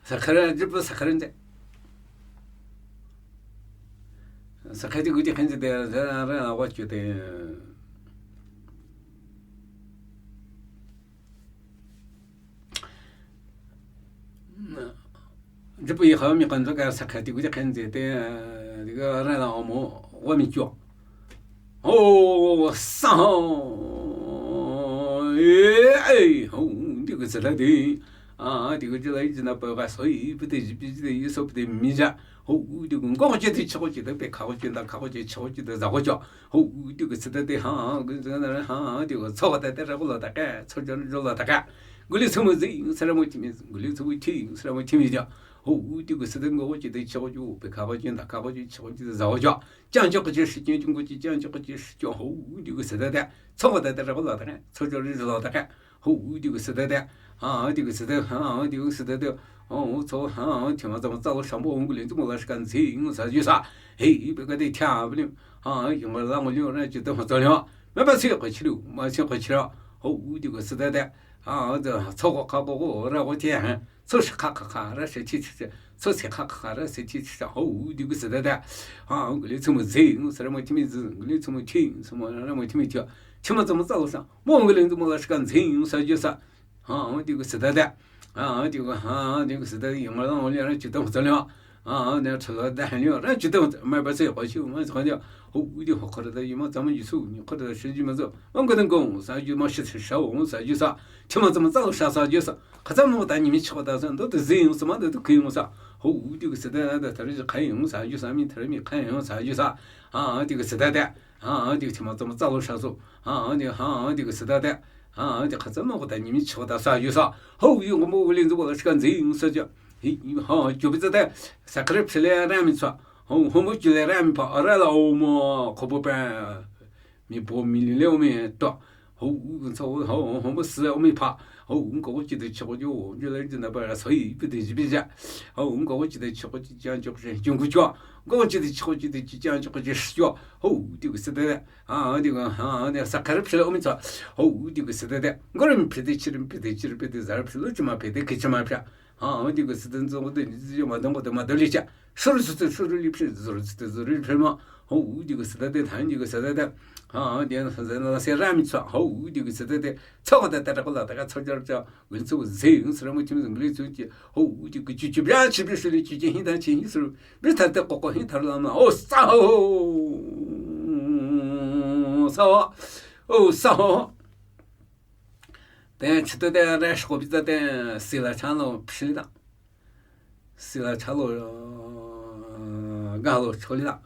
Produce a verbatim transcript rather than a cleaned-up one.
Sakhara, jipü sakhara nze. Sakha ti gu ti khen nze de, ra, ra, wa chu de. Jipü yi kha mi kan zo ka sakha ti gu ti khen nze de, de ga ra la omo, wa mi chu. Ho, sa ho. Eh, eh, ho, di gu sa la de. A, di gu ji la yi ji na pa ga so yi, pu de ji pi ji de yi so pu de mi ja. Ho, di gu ngo ji de chi gu ji de pe kha gu ji da kha gu ji chi gu ji de za gu ji. Ho, di gu sa de de ha, gu sa na ha, di gu so ga de de ra gu la da ka, so jo jo la da ka. Gu li su mu zi, sa ra mu ti mi, gu li su mu ti, sa ra mu ti mi ja. Ho, di gu sa de ngo gu ji de chi gu ji, pe kha gu ji da kha gu ji chi gu ji de za gu ji. Chang chok chi shi chang chok chi chang chok chi shi chok ho di gu sa da da. Chok da da ra ba la da. Chok chok ri la da. Ho di gu sa da da. Ha di gu sa da ha di gu sa da da. Ho chok ha ti ma za ma za lo shang bo ong gu lin zu mo la shi kan zing sa ju sa. Hei pe ka de tia bu lin. Ha yong la mo lin ra ju de ma za lin. Ma ba si ko chi lu ma si ko chi ra. Ho di gu sa da da. Ha za chok ko ka ko ko ra ko tia ha. Tso shi kha kha kha ra shi ti ti ti. Tso shi kha kha kha ra shi ti ti ti. Ho di gu sa da da. Ha, gu li tsu mo zi, sa ra mo ti mi zi, gu li tsu mo ti, tsu mo ra mo ti mi ti. Chi ma tsu mo za lo sa. Mo gu li tsu mo la shi kan zi, sa ju sa. Ha, di gu sa da da. Ha, di gu, ha, di gu sa da, yi ma la mo li ra ju da mo za le. Ha, ne cha la da han li ra ju da mo, ma ba se ko shi ma ko ni. Ho di ho kha da yi ma za mo yi su, ni kha da shi ji ma zo. Ma gu dang gong, sa ju ma shi sa, sa ju sa. Chi ma tsu mo za lo sa, sa ju sa. Khatsa mo ta ni mi chok ta sa, ndo te zing sa ma de tu kung sa. Ho di gu sa da da ta ri khai yong sa ju sa mi ta ri mi khai yong sa ju sa. Ha di gu sa da da. Ha di gu chi ma tsu mo za lo sa so. Ha di ha di gu sa da da. Ha di khatsa mo ta ni mi chok ta sa ju sa. Ho yong mo gu lin zu bo la shi kan zing sa ju. Hi ha ju bi za da. Sa kre phi le ra mi sa. Ho ho mo ju le ra mi pa ra la o mo ko bo pa. Mi po mi li le o mi to. Ho u sa ho ho mo si o mi pa. Ho u ko chi de chi ko ju ju le ju na ba sa yi bi de ji bi ja. Ho u ko chi de chi ko chi jan chi ko chi jun ku cho. Ko chi de chi ko chi de chi jan chi ko chi shi cho. Ho di gu sa da da. Ha di gu ha de sa kar phi le o mi sa. Ho di gu sa da da. Ko ri mi phi de chi ri mi phi de chi ri phi de za ri phi lo chi ma phi de ki chi ma phi. Ha di gu sa da zo de ji ma dong de ma de li cha. Shuru tsu tsu shuru li phi, zuru tsu tsu zuru li phi ma. Ho di gu sa da de, han di gu sa da de. Ha di sa da la se ra mi tsa. Ho di gu sa da de. Tso da da da la da ka tso ja ja. Wen tsu zi, wen tsu ra mo chi mi zi li tsu chi. Ho di gu chi chi bia chi bi shi li chi chi hin da chi hin su. Bi ta de ko ko hin ta la ma. O sa ho. Sa ho. O sa ho. Te chi to de re shi ko bi ta de si la cha lo phi da. Si la cha lo ga lo cho li da.